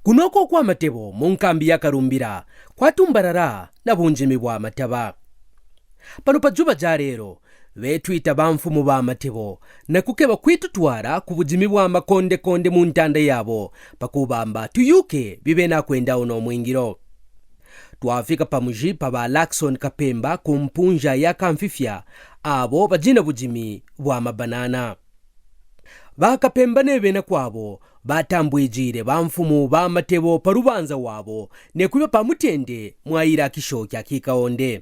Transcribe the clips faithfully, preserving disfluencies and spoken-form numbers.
Kuno oku kwa Matebo, mu nkambi ya Karumbira, kwatumbarara na bujimi bwa mataba. Pano pa juba ja rero, betwita ba mfumu ba Matebo, na kukeba kwitutwara ku bujimi bwa makondekonde mu ntanda yabo, pa kubamba tuyuke bibena kwenda uno mwingiro. Twafika pa muji pa ba Lakson Kapemba ku mpunja ya Kamfifya, abo bajina bujimi bwa mabanana. Ba Kapemba ne bena kwabo batambwijire ba mfumu ba Matebo pa rubanza wabo, ne kwiba pa mutende mwa irakisho kya kikaonde.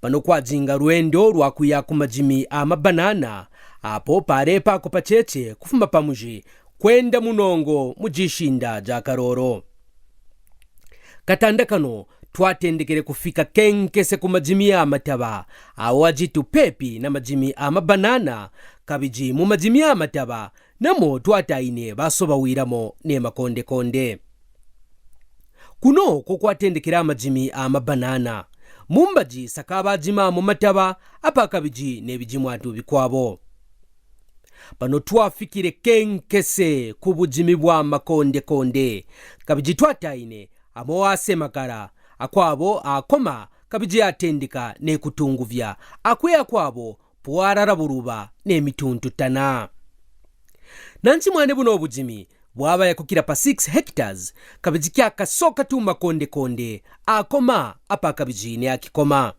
Pano kwazinga rwendo rwa kuya ku majimi a mabanana, apo parepa ko pachece kufuma pa muji kwenda munongo mu jishinda ja Karoro. Katanda kano twatendekere kufika kenkese ku majimi a mataba, awo ajitu pepi na majimi a mabanana, kabiji mu majimi a mataba, namo twataine basoba wiramo ne makondekonde. Kuno ko kwatendekera majimi a mabanana. Mumbaji saka bajima mu mataba, apa kabiji ne bijimwatu bikwabo. Pano twafikire kenkese ku bujimi bwa makondekonde, kabiji twataine, amo asemakara, akwabo akoma, kabiji atendeka ne kutunguvya, akwe akwabo pwarara buruba ne mituntutana. Nansi mwane buno bujimi bwabaya kukira pa six hectares, kabiji kyakasoka tu makondekonde, akoma apa kabiji ne akikoma.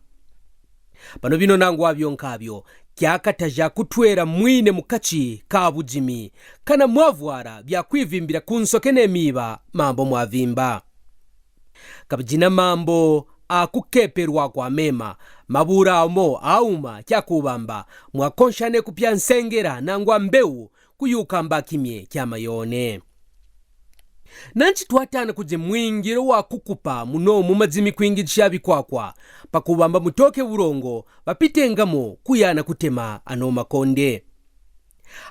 Pano bino nangwa byo nkabyo, kyakataja kutwera mwine mukachi ka bujimi, kana mwavwara bya kwivimbira ku nsoke ne miba mambo mwavimba. Kabijina mambo a kukeperwa kwa mema, mabura amo auma kyakubamba, mwakonshane kupya nsengera nangwa mbeu, kuyukamba kimye kya mayone. Nansi twatana kuja mwingiro wa kukupa muno mu majimi kwingisha bikwakwa, pa kubamba mutoke burongo, bapitengamo kuyana kutema ano makonde.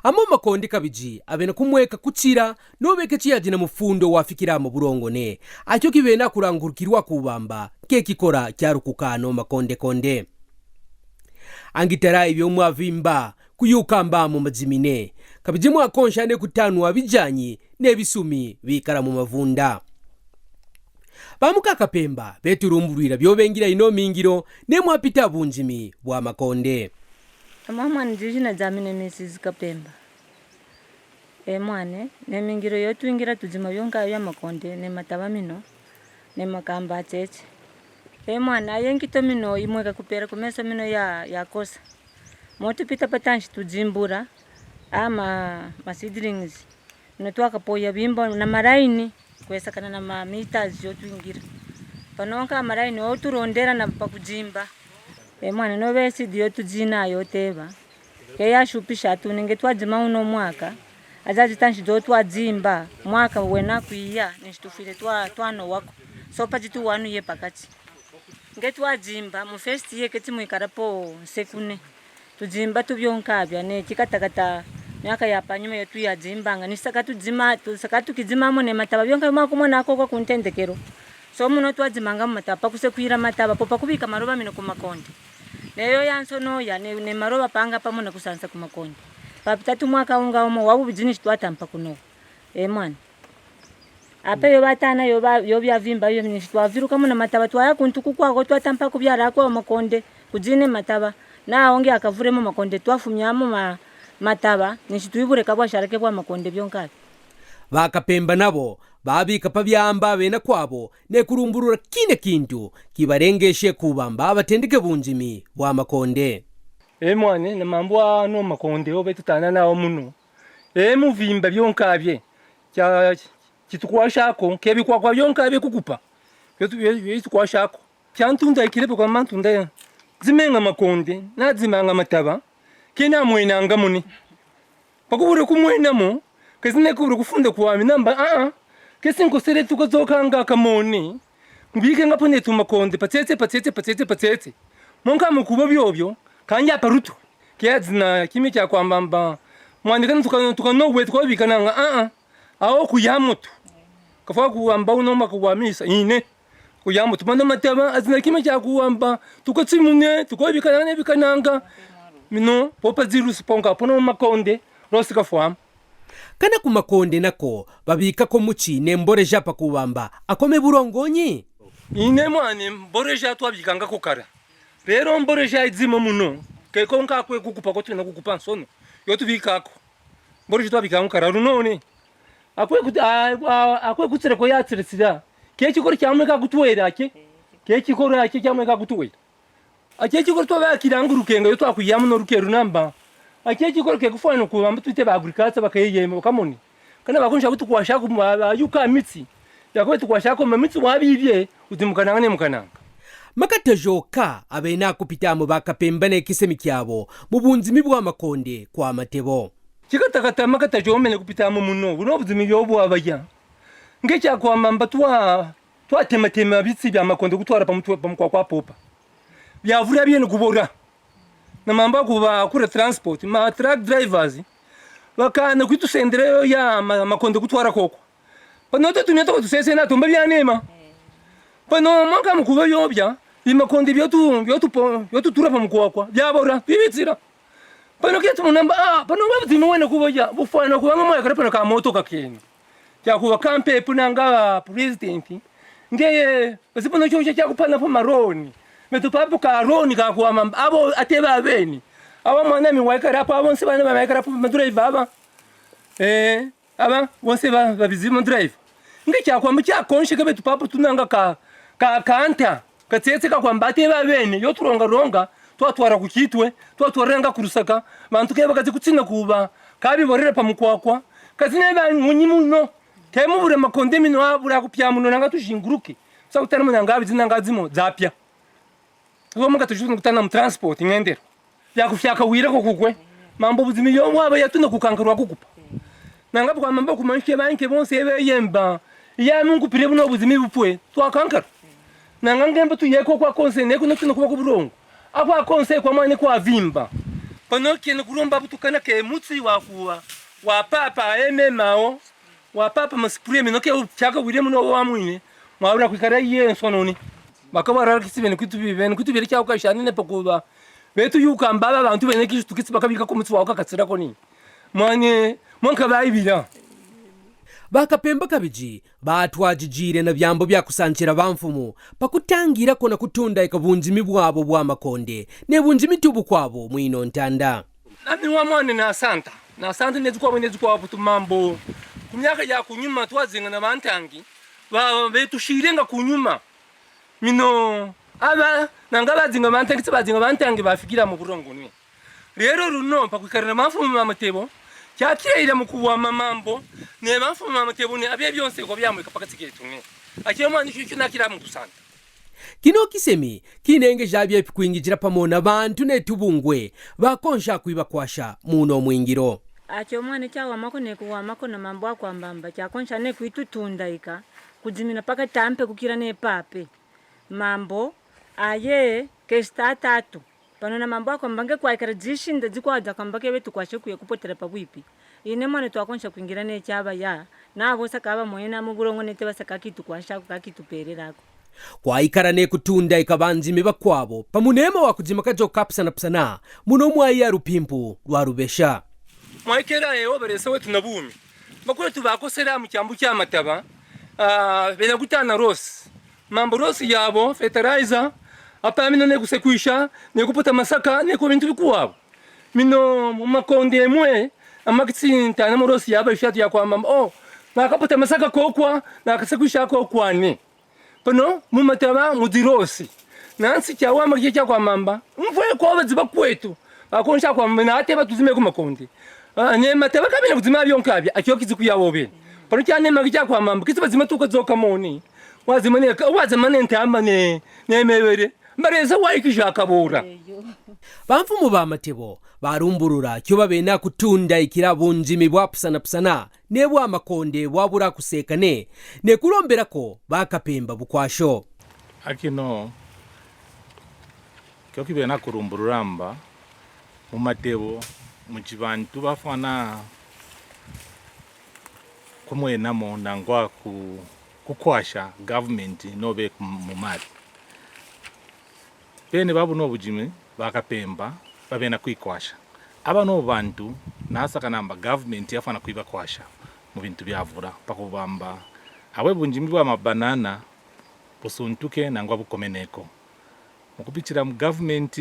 Amo makonde kabiji abena kumweka kuchira, nobeke chiyajina mufundo wafikira mu burongo ne, acho kibena kurangurukirwa kubamba, ke kikora kyarukuka ano makondekonde. Angitara ibyo mwavimba, kuyukamba mu majimi ne, kabiji mwakonshane kutanwa bijanyi ne bisumi bikara mu mavunda. Ba muka Kapemba, beturumburira byo bengira ino mingiro, ne mwapita bunjimi bwa makonde. Amwamwani, jijina jami ne Misizi Kapemba. E mwane, ne mingiro yo twingira tujima byonka bya makonde, ne mataba mino, ne makamba acheche. E mwane, aye nkito mino imweka kupera ku meso mino ya, yakosa. Mo tupita patanshi tujimbura, ama, ma seedlings. Mino twakapoya bimba na maraini, kwesakana na ma meters yo twingira. Panonka maraini, o turondera na pa kujimba. E mwane, no be seed yo tujina yo teba. Ke yashupisha tu, ninge twajima uno mwaka. Ajaji tanshi jo twajimba, mwaka wena kwiya, ninshi tufire twa, twano wako. So paji tu wanu ye pakachi. Nge twajimba, mu first year keti mwikara po sekune. Tujimba tu byonka bya ne, kikatakata, myaka ya panyuma yo tuyajimbanga. Ni saka tujima, tu, saka tukijimamo ne mataba. Byonka bya mwakumona ako kwa kuntendekero. So muno twajimanga mu mataba, pakusekwira mataba, po pakubika maroba mino ku makonde. Ne yo yansono ya, ne, ne maroba panga pamo na kusansa ku makonde. Papita tu mwaka unga umo, wabu bijinishi twatampa kuno. E mwana. Ape yo batana, yo ba, yo byavimba, yo minishi twaviruka muna mataba, twaya kuntuku kwako, twatampa kubyara kwa makonde, kujine mataba. Na onge akavuremo makonde, twafumyamo ma, mataba, nishi twibure kabwa sharake bwa makonde byonka. Ba Kapemba nabo, babika pa byamba bena kwabo, ne kurumburura kina kintu, kibarengeshe kubamba batendeke bunjimi bwa makonde. E mwane, na mambo ano makonde, obe tutana nao muno. E muvimba byonka bye, kya, kitukwashako, ke bikwakwa byonka bye kukupa. Byo tu, byo, byo tukwashako. Kya ntunda ikire pe kwa mantunda ya. Zimenga makonde, na zimanga mataba, ke na mwenanga muni. Pakubure kumwenamo, ke zine kubure kufunda kwami namba, a, a. Ke sinkosere tuka zokanga kamoni. Mbike nga pone tu makonde, patsetse, patsetse, patsetse, patsetse. Monka mukuba byobyo, kanja parutu. Ke azina kimi kya kwamba mba. Mwane kana tuka, tuka no we tuka bikananga, a, a. Awo kuyamutu. Kafwa kuwamba uno maka wamisa, ine. Kuyamutu. Mwana mataba, azina kimi kya kuwamba, tuka tsimune, tuka bikananga, bikananga. Mino, popa ziru siponka, pono makonde, rosi kafwam. Kana ku makonde nako babikako muchi ne mboreja pa kubamba akome burongonyi? Ine mwane mboreja twabikangako kara. Rero mboreja idzima muno, keko nkakwe kukupa ko twina kukupa nsono. Yo tubikako. Mboreja twabikangako kara runone. Akwe kut-, a, a, akwe kutsira ko yatsirisira. Ke chikoro kyamwe kakutwera ke. Ke chikoro ke kyamwe kakutwera. Ache chikoro twabakira ngu rukenga yo twakwiyamu no rukeru namba. Ache chikoro ke kufwana kubamba twite ba agriculture bakayeyema bakamoni. Kana bakunisha kutukwasha ku ba, ba, yuka mitsi. Yakobe tukwasha ko mamitsi wabibye uti mukananga ne mukananga. Makatajo ka abena kupitamu ba Kapemba ne kisemi kyabo mu bunzimi bwa makonde kwa Matebo. Chikatakata makatajo mene kupitamu muno, buno bunzimi yo bwabaya. Nge kyakwamba mba twa, twatematema bitsi bya makonde kutwara pa mutwe, pa mukwa kwa popa. Byavura byene kubora. Na mambo aku bakura transport, ma truck drivers, bakana kwitusendera yo ya ma-, makonde kutwara koko. Pano to tunia toko tusese na tumba byanema. Pano mwanka mukuba yobya, bi makonde byotu, byotu po, byotu tura pa mukwakwa, byabora, bibitsira. Pano ketu munamba, ah, pano wabuzima wena kuba ya, bufana kuba nga mwaya kare pano ka moto kakeni. Kyakuba kampe punanga president. Ngeye, basi pano chocho kyakupana pa maroni. Metu papu ka roni ka kuwa mamba, abo ateba abeni. Abo mwana mi waikara pa, abo nsi bana ba waikara pa madura ibaba. Eh, aba, bonse ba, babizima drive. Nge kyakwamba kyakonsheka betu papu tunanga ka, ka kanta. Katsetse kakwamba ate ba bene, yo turongaronga, twatwara ku Kitwe, twatwaranga ku Rusaka, bantu ke bakazi kutsina kuba, kabiborera pa mukwakwa, kazina ba ngunyi muno, ke mubura makonde mino abura kupya muno nanga tushinguruke, sa kutana muno nanga abizina nanga zimo, zapya. Kuba muka tushutu kutana mu transport, ngendero. Byakufyaka wira ko kukwe. Mambo buzima yo waba yatuna kukankarwa kukupa. Nanga bwa mambo kumanshe banke bonse ebe yemba. Ya Mungu pire buno buzima bupwe. Twakankara. Nanga ngemba tu yeko kwa konse ne kuno tuna kuba ku burongo. Akwa konse kwa mwane kwa vimba. Pano kene kuromba butukana ke mutsi wa kuwa. Wa papa eme mao. Wa papa masipuremi no ke uchaka wire muno wa mwine. Mwaura kwikara ye nsononi. Bakabara kisi bene kutu bene kutu bere kyao kashani ne pakuba. Betu yuka mbaba bantu bene kishi tukitsi bakabika ku mutsi wao kakatsira koni. Mwane, mwanka bayibira. Ba Kapemba kabiji, batwajijire na byambo bya kusanchira bamfumu, pakutangira kona kutunda ika bunjimi bwabo bwa makonde, ne bunjimi tubu kwabo mwino ntanda. Nami wa mwane nasanta, nasanta nezi kwabo nezi kwabo tumambo. Ku myaka ya kunyuma twazinga na bantangi, ba, betushirenga kunyuma. Mino, aba, nanga bazinga bantangi, tsi bazinga bantangi bafikira mu burongo ni. Rero runo, pakwikarana mafumu ma matebo, kyakiraira mu kuwa mamambo, ne mafumu ma matebo ni, abye byonse kwa byamwe kapaka tsiketu ni. Akye mwana icho icho nakira mu kusanta. Kino kisemi, kinenge jabye pikwingi jira pamona bantu ne tubungwe, bakonsha kwiba kwasha muno mwingiro. Acho mwana chawa mako ne kuwa mako na mambo akwambamba, kyakonsha ne kwitutundaika, kuzimina paka tampe kukira ne pape. Mambo, aye, kesta tatu. Pano na mambo akwamba nge kwaikara zishinda zikwaza kwamba kebe tukwashe kuya kupotera pa wipi. Ine mwana twakonsha kwingira ne chaba ya, na abo sakaba mwena mu burongo nete basaka kitukwasha ku kakituperera ko. Kwaikara ne kutunda ika banjimi bakwabo, pamunema wa kuzima kajo kapsana psana, muno mwayi ya rupimpu rwa rubesha. Mwaikera ewo baresa wetu na bumi. Bakwetu bakosera mu kyambu kya mataba, ah, bena kutana rose. Mambo rose yabo, fertilizer, apa mino ne kusekwisha, ne kuputa masaka, ne kwa bintu bikuwabo. Mino mu makonde emwe, amakitsi ntana mu rose yabo ishatu ya kwa mamba. Oh, nakaputa masaka kokwa, nakasekwisha kokwa ne. Pano, mu mataba, mu dirosi. Nansi kyawa makitsi kya kwa mamba. Mvwe kwa baziba kwetu. Bakonsha kwa mamba, na ate batuzime ku makonde. Ah, ne mataba kabina kuzima byo nkabya, akyo kizi kuyawo bene. Pano kyane magi kya kwa mamba, kizi bazima tuka zoka moni. Wazima ne, wazima ne ntamba ne, ne mebere. Mbareza waikija akabura. Bamfumu ba matebo, barumburura, kyo babena kutunda ikira bunjimi bwa pusana pusana, ne bwa makonde bwabura kusekane, ne kurombera ko bakapemba bukwasho. Akino, kyo kibena kurumburura mba, mu matebo, mu chibantu bafwana kumwenamo nangwa ku, kukwasha government nobe ku, mu mali. Bene babu no bujimi bakapemba, babena kwikwasha. Aba no bantu nasaka namba government yafana kwibakwasha mu bintu byavura, pakubamba abwe bunjimi bwa mabanana busuntuke nangwa bukomeneko. Mukupitira mu government,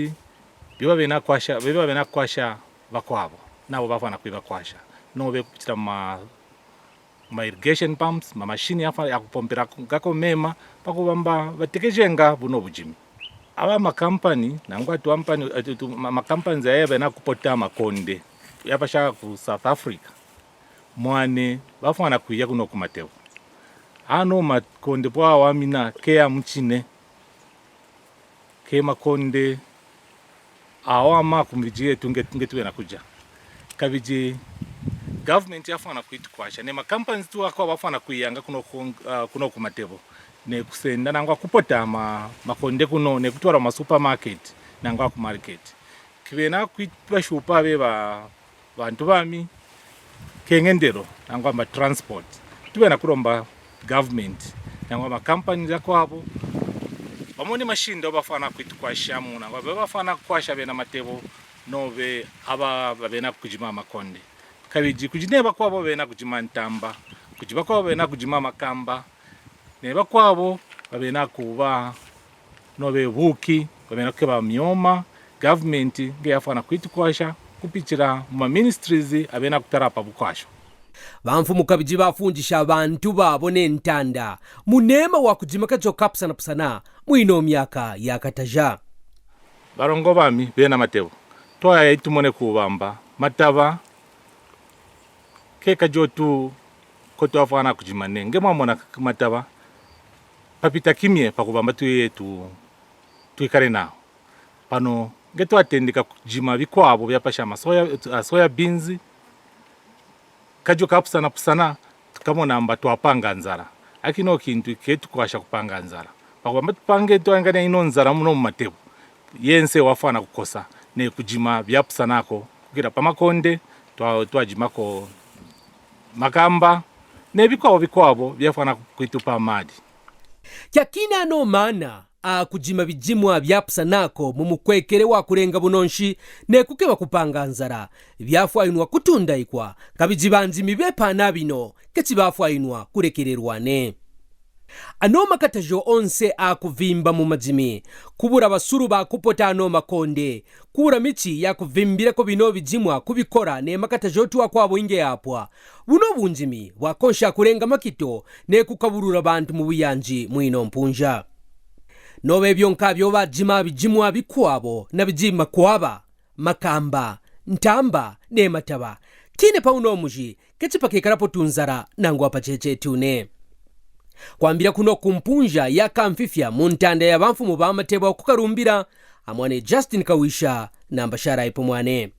byo babenakwasha, byo babenakwasha bakwabo, nabo bafana kwibakwasha. Nobe kupitira mu ma ma irrigation pumps, ma mashini ya kupompera gako mema, pakubamba batekejenga buno bujimi. Aba makampani, nangwa tu ampani, eh, tu, tu, ma, makampani zaya bena kupota makonde, yapasha ku South Africa. Mwane, bafana kwiya kuno kumatebo. Ano makonde pwa wamina, kea muchine. Ke makonde, awa ma kumbiji yetu nge, nge tuwena kuja. Kabiji, government yafana kwitukwasha. Ne ma companies tu akwa bafana kwiyanga kuno ku, ah, kuno kumatebo. Ne kusenda nangwa kupota ma, makonde kuno, ne kutwara ma supermarket, nangwa ku market. Kibena kwibashupa beba bantu bami, kengendero, nangwa ma transport. Tubena kuromba government, nangwa ma company zakwabo. Bamone mashinda bafana kwitukwashamu, nangwa bafana kwasha bena matebo, nobe aba babena kujima makonde. Kabiji kujine bakwabo bena kujima ntamba, kujiba kwabo bena kujima makamba, ne bakwabo babena kuba nobe buki, babena kukeba myoma, government nge yafana kwitukwasha kupitira mu ma ministries abena kutarapa bukwasho. Bamfumu kabiji bafunjisha bantu babo ne ntanda, munema wa kujima kajo kapsana pusana, mwino myaka yakataja. Barongo bami, bena matebo. Twaya itumone kubamba, mataba, ke kajo tu, ko twafana kujima ne. Nge mwamona mataba, papita kimye pakubamba tuye tu, twikare nao. Pano, nge twatendika kujima bikwabo byapasha ma soya, ah, soya beans, kajo kapusana pusana, tukamona amba twapanga nzara. Akino kintu ke tukwasha kupanga nzara. Pakubamba tupange twangane ino nzara muno mu matebo. Yense wafana kukosa, ne kujima byapusanako, kukira pa makonde, twa, twajimako makamba, ne bikwabo bikwabo byafana kwitupa madi. Kyakina ano mana, a kujima bijimwa byapusanako mu mukwekere wa kurenga bunonshi, ne kukeba kupanga nzara, byafwainwa kutundaikwa, kabiji banjimi bepana bino, keti bafwainwa kurekererwa ne. Ano makatajo onse a kuvimba mu majimi, kubura basuru ba kupota ano makonde, kubura michi ya kuvimbirako bino bijimwa kubikora ne makatajo tu akwabo inge apwa, buno bunjimi bwakonsha kurenga makito ne kukaburura bantu mu buyanji mwino mpunja. Nobe ebyo nkabyo bajima bijimwa bikwabo na bijima kwaba, makamba, ntamba, ne mataba. Kine pa uno muji, keti pakekarapo tunzara, nangwa pacheche tune. Kwambira kuno ku mpunja ya Kamfifya mu ntanda ya bamfumu ba matebo ku Karumbira, amwane Justin Kawisha, namba shara ipo mwane.